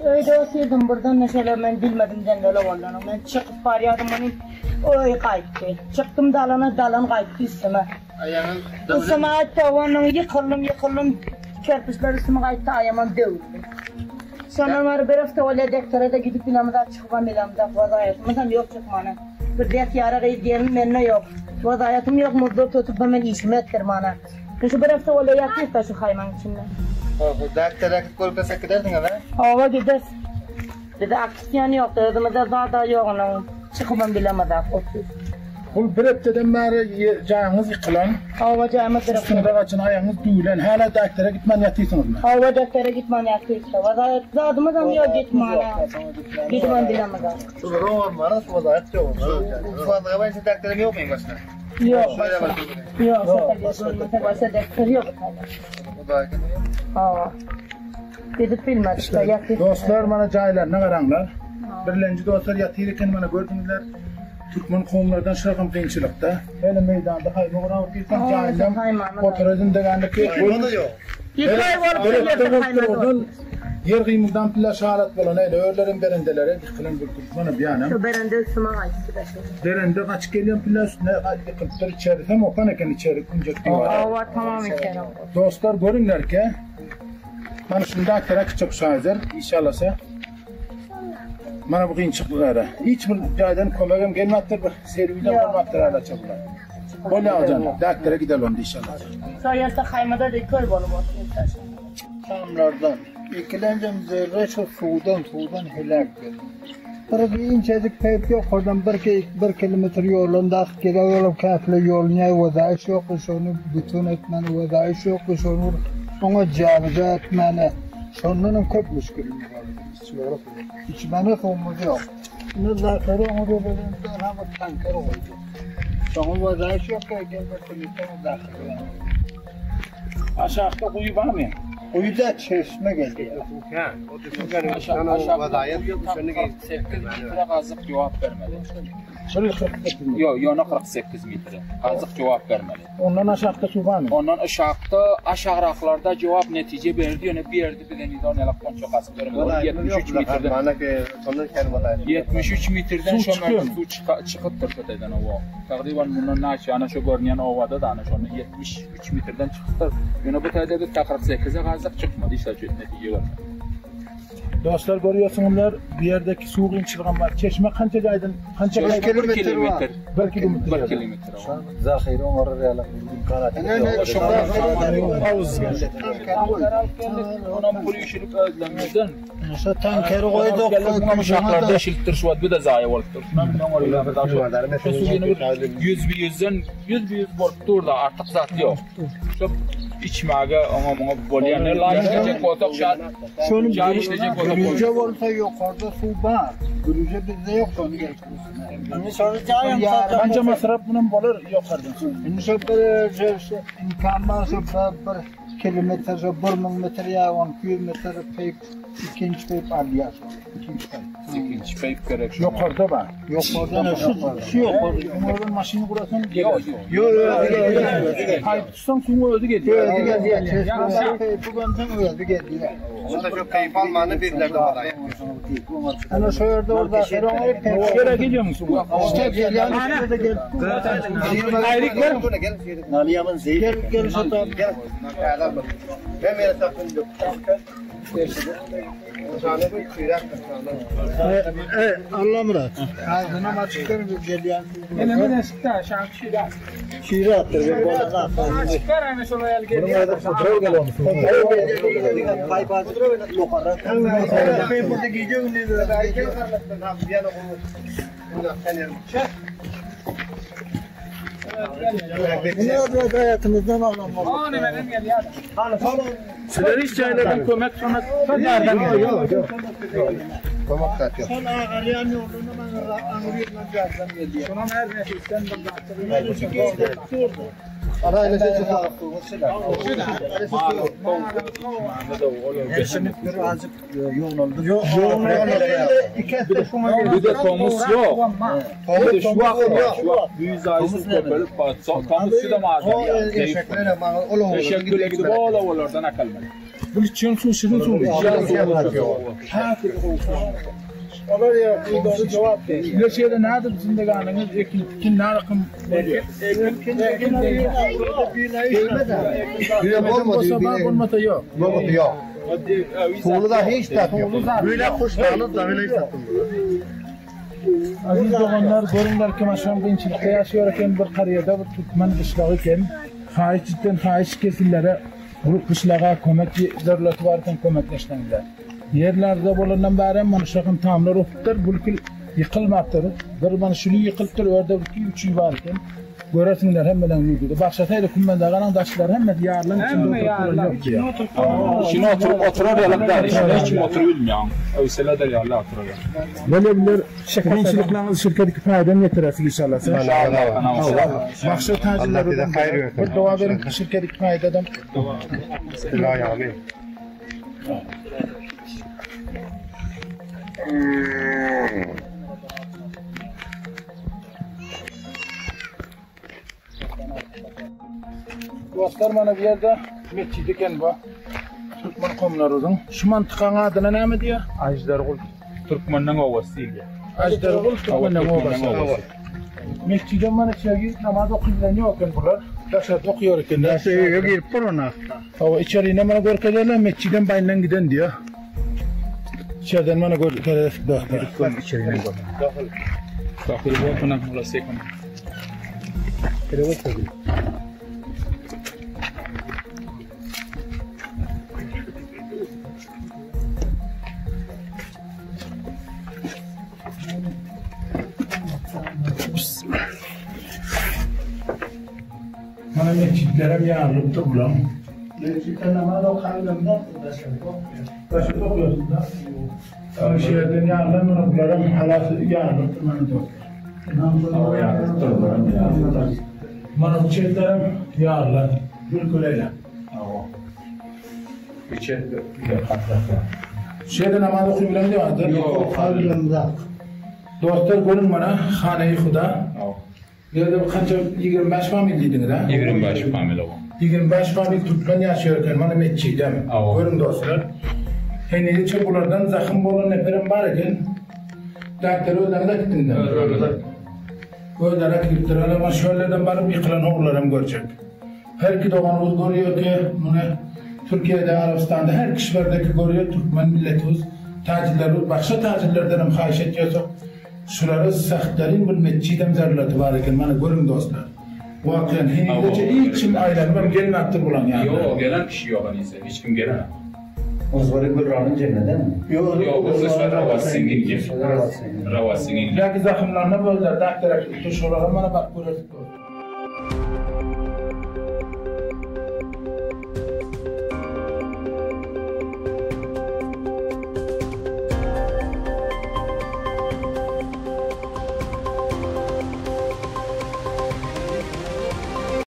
Öýde otyrdym birden şeýle men bilmedim zenzele bolanyny. Men çykyp barýardym muny öý gaýtdy. Çykdym dalana dalan gaýtdy üstüme. Üstüme gaýtdy onuň ýykyldym ýykyldym kerpiçler üstüme gaýtdy aýamam döwüldi. Şondan bäri bir hepde bolýar dektere-de gidip bilemizok çykybam bilemizok wazaýatymyzam ýok çykmana. Bir dek ýara gyz gelin mende ýok. Wazaýatym ýok muzdur tutup men işimi etdirmana. Şu bir hepde bolýar ýatyrys-da şu haýmaň içinde. Oho, daktora gidip görkezsek gidersiňiz a? Hawa gideris. Bize aksýan ýok, özümizde zad-a ýok onuň. Çykybam bilemizok otyrys. Bul bir hepdeden bäri jaýyňyz ýykylan. Hawa jaýymyz bir hepde. Üstüňize gaçan aýagyňyz düwülen. Hälä daktora gitmän ýatyrsyňyzmy? Hawa daktora gitmän ýatyrys-da. Wazaýat zadymyzam ýok gitmäne. Gidibem bilemizok. Şular oňarmana şu wazaýat ýok. Şu wazaýat daktoram ýokmy iň başda? Ýok. Ýok, şo başa defter ýok. Hawa. Gidip bilmedik de ýatyr. Dostlar mana jaýlaryna garaňlar. Birlenji dostlar ýatyr eken mana gördüňizler. Türkmen kowumlardan şol hem kynçylykda. Hele meýdanda haýma gurap otyrsaň jaýyndan otura zindegänlik ýok. ýok. Ýeke bolup ýerde Ýer gymyldan pille şalat bolan eýle örleriň berendeleri ýykylan bir Mana bu ýanam. Şu berende üstüme gaýtdy da şu. Berende gaçyp gelýän pille üstüne ýykylypdyr. Içerisem okan eken içeri künjek diwara. Hawa tamam içeri. Dostlar görüňlerke. Mana şunda akara kiçik şaýzer inşallasa. Mana bu kynçylyklara. Hiç bir jaýdan kömegem gelmapdyr bir serwidem bolmapdyr alaça bular. Bolýar jan, daktora gidelim onda inşallah. Şo ýerde haýmada da köl bolup otyr. Şamlardan, ikilenjem zerre şu suwdan, suwdan heläk geldi. Bir inçejik peýp ýokardan bir bir kilometr ýoldan dakyp geler olam käpile ýol näý wezaýyş ýokdy şony bütün etmäne wezaýyş ýokdy şony oňa jabyja etmäne şondanam köp müşgilimiz bar bizim içmäne suwumyz ýok. Indi zakary oňa berelimizden hem bir tanker goýduk. Şoňa wezaýyş ýok gel bir kilometr zakary. Aşakda guýy barmy? Guýuda çeşme gelýär. Metre gazyk jogap bermeli. Şol 48 metre. Ýok, ýöne 48 metre. Gazyk jogap bermeli. Ondan aşakda suw barmy? Ondan aşakda, aşagraklarda jogap netije berdi, ýöne berdi bize nizam ýalak onça gazyk bermedi. Ol 73 metrden. 73 metrden Suw şo çykýarmy? suw çykypdyr şo taýdan owa. Tagryban mundan naçe ana şo görünýän obada-da ana şonda 73 metrden çykypdyr. Ýöne bu taýda biz ta 48-e gazdyk çykmady, hiç zat netije bermedi. Dostlar görýärsiňizler, bu ýerdeki suw kynçylygam bar. Çeşme kança jaýdan, kança Bir kilometr. Bir kilometr. Bir kilometr. Zahyry oňarar ýaly imkanat. Howuz. Onam pul üýşürip özlemizden. Şu tankeri goýduk. Muňa uşaklar deşilipdir şu wagt bu da zaýa bolupdyr. Şunam bilen oňarýar. Şu suw ýene bir 100 bir ýüzden 100 bir 100 bolup dur da artyk zat ýok. Şu içmäge oňa muňa bolýan. Ne laý işlejek bolsak şat. Şonu jaý işlejek bolsak Gürüje bolsa ýokarda suw bar. Gürüje bizde ýok şony Indi şony jaýam satsak. Kança masraf bunam bolar ýokardan. Indi şo bir şu imkan bar şo bir kilometr şo 1000 metr ýa 1200 metr peýp ikinji peýp alýar. Ikinji peýp. İkinji peýp gerek. Ýokarda bar. Ýokardan şu şu ýokarda. Ýokardan maşyny gurasaň Ýok, geler. ýok. Ýok, ýok. Paýp tutsaň suwuň özi gelýär. Özi gelýär. Çeşme peýpi gömseň özi gelýär. Şunda şu peýp almany bizlerde wadaýat. Ana şu ýerde ol zahyr oňa peýp. Ýere gelýärmi suw? İşte gelýän üstüne gelip. Aýryk ber. Gel gel şu taraf. Gel. Ben meni sakın yok. E, Allah Murat. Ağzına açık bir gelýän. Ene men eşitdi, şan şira. Şire attır bir bolana. Çıkar ana şola ýaly gelýär. Burada gece gündüz. Bunlar da hayatımızdan alan Ana menen gelýär. Sizler hiç jaýlardan kömek sonra yardım Yok yok. Kömek zat yok. Son ağaryan yolunu ben anlıyorum yardım ediyor. Şunam her nefisten bir zat. Bir de tomus ýok. Bir de şu wagt bar, şu wagt güýz aýy suw köpelip, tomus şudam azalýar. Eşek bile gidip ol obalardan akalmaly. Bu içýän suw şirin suwmy? Olar ýa dogry jogap berýär. Ne şeýle nädip zindeganyňyz ekin tikin närakym bolýar? Bolmasa bar bolmasa ýok. Bolmasa ýok. Suwly da hiç zat ýok. Böyle kuşlarly da böyle Aziz doganlar, görüňler kim aşam kynçylykda ýaşaýar eken bir karýada bir türkmen gyşlagy eken. Haýyş cidden haýyş kesillere bu gyşlaga kömek zerurlaty bar eken kömekleşseňizler. Ýerlerde bolandan bärem mana şakyn tamlar opupdyr, bulkil ýykylmapdyr. Bir mana şuly ýykylypdyr, o ýerde bir iki üç uý bar eken. Görersiňler hemmeleň wideoda. Bagşasaýda Kümmendaganň daşlary hemmesi ýarylan içinde oturyp duran ýok diýýär. Içinde oturyp oturar ýalak däl, içinde hiç kim oturyp bilmeýär. Öwseledir ýaly oturar ýaly. Weli biler kynçylyklaryňyzy şirket kifaýadan ýetirersiz inşallah. Bagşa Allah size haýyr bersin. Bir doga beriň şirket kifaýadadan. Ilahi amin. Dostlar mana bu ýerde metjit eken bu. Türkmen komlaryň. Şu mantykaň adyna näme diýýär? Ajdargul Türkmeniň obasy diýilýär. Ajdargul Türkmeniň obasy. Metjide mana içeri namaz okaýan ýok eken bular. Daşarda okaýar ekenler. Daşa öýe girip duran Hawa içerine mana görkezerler metjiden baýyndan giden diýýär. İçeriden mana görkezerler dostlar. İçerine gör. Dahil bolsun bulasy. Mana metjitlerem ýarylypdyr bulam. Metjitde namaz okaýan ýok, daşarda okaýar. Daşarda okuýarsyň da. Şu ýerden ýarylan mana bularam halasy ýarylypdyr mana dostlar. Mana bu çetlerem ýarylan. Gül-güleýle. Şu ýerde namaz okuý bilen diýip adyr. Ýok. Dostlar görüň mana Hane-i Huda. Bu ýerde bir kança 25 famil diýdiňiz ha? 25 famil o. 25 famil türkmen ýaşaýar eken mana metjidem. Görüň dostlar. Henizeçe bulardan zahym bolan neferem bar eken. Doktor özlerine gitdiňizmi? Özleri gidipdir. Ama şöllerden baryp ýykylan howlular hem görjek. Her iki doganymyz görýär ki, muny Türkiýede, Arabystanda her kişilerdeki görýär türkmen milletimiz, täjirlerimiz, başga täjirlerden hem haýyş etýärsak, şulara sahtlaryň bir metjidem zerurlaty bar eken, mana görüň dostlar. Wakyýan henizeçe hiç kim aýlanyp hem gelmäpdir bulaň ýanyna. Ýok, gelen kişi ýok henize, hiç kim gelen. Ozgary Gülranyň jemeden. Ýok, bu Rawasingin. Rawasingin. Belki zahymlaryna bölder, daktar şolara mana baryp görerdik dostlar.